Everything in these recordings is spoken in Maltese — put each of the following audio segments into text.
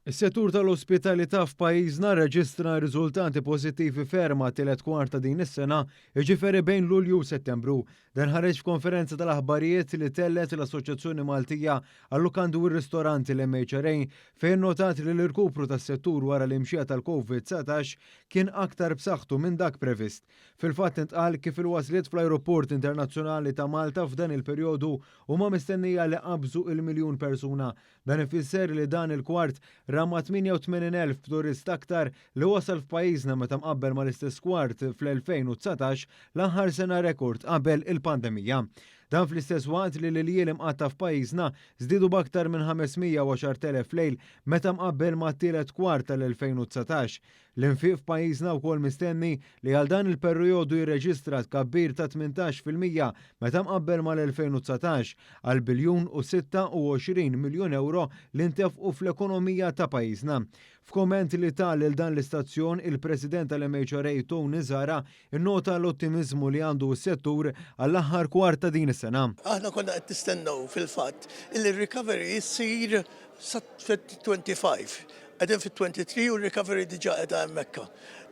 Is-settur tal-ospitalità f'pajjiżna rreġistra riżultati pożittivi ferm għat-tielet kwart ta' din is-sena, jiġifieri bejn Lulju u Settembru. Dan ħareġ f'konferenza tal-aħbarijiet li tellgħet l-Assoċjazzjoni Maltija għal-Lukandi u r-Ristoranti l-MHRA fejn innotat li l-irkupru tas-settur wara l-imxija tal-Covid-19 kien aktar b'saħħtu minn dak previst. Fil-fatt intqal kif il-wasliet fl-Ajruport Internazzjonali ta' Malta f'dan il-perjodu huma mistennija li qabżu il-miljun persuna. Dan ifisser li dan il-kwart ra ma' 88,000 turist aktar li wasal f'pajjiżna meta mqabbel mal-istess kwart fl-2019, l-aħħar sena rekord qabel il-pandemija. Dan fl-istess waqt li l-iljieli mqatta' f'pajjiżna żdiedu b'aktar minn 510,000 lejl meta mqabbel mat-tielet kwart tal-2019. L-infiq f'pajjiżna wkoll mistenni li għal dan il-perjodu jirreġistra tkabbir ta' 18% meta mqabbel mal-2019 għal biljun u 26 miljun ewro li ntefqu fl-ekonomija ta' pajjiżna. F'komment li ta lil dan l-istazzjon, il-President tal-MHRA Tony Zahra innota l-ottimiżmu li għandu s-settur għall-aħħar kwart ta' din is-sena. Aħna konna qed nistennew fil-fatt li r-recovery issir sa 25. Qegħdin fit-23 u r-recovery diġà qiegħda hemmhekk.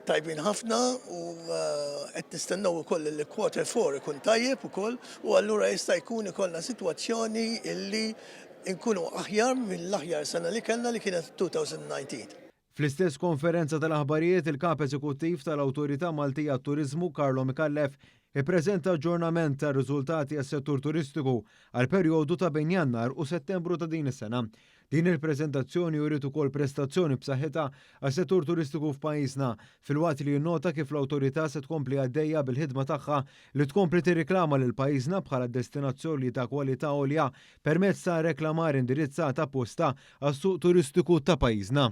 Tajbin ħafna u qed nistennew ukoll li quarter 4 ikun tajjeb ukoll u allura jista' jkun ikollna sitwazzjoni illi nkunu aħjar mill-aħjar sena li kellna, li kienet 2019. Fl-istess konferenza tal-aħbarijiet, il-kap eżekuttiv tal-Awtorità Maltija Turiżmu Carlo Micallef ippreżenta aġġornament tar-riżultati għas-settur turistiku għal perjodu ta' bejn Jannar u Settembru ta' din is-sena. Din il-preżentazzjoni uriet ukoll prestazzjoni b'saħħitha għas-settur turistiku f'pajjiżna, filwaqt li jinnota kif l-awtorità se tkompli għaddejja bil-ħidma tagħha li tkompli tirriklama lil pajjiżna bħala destinazzjoni ta' kwalità għolja permezz ta' reklamar indirizzat apposta għas-suq turistiku ta' pajjiżna.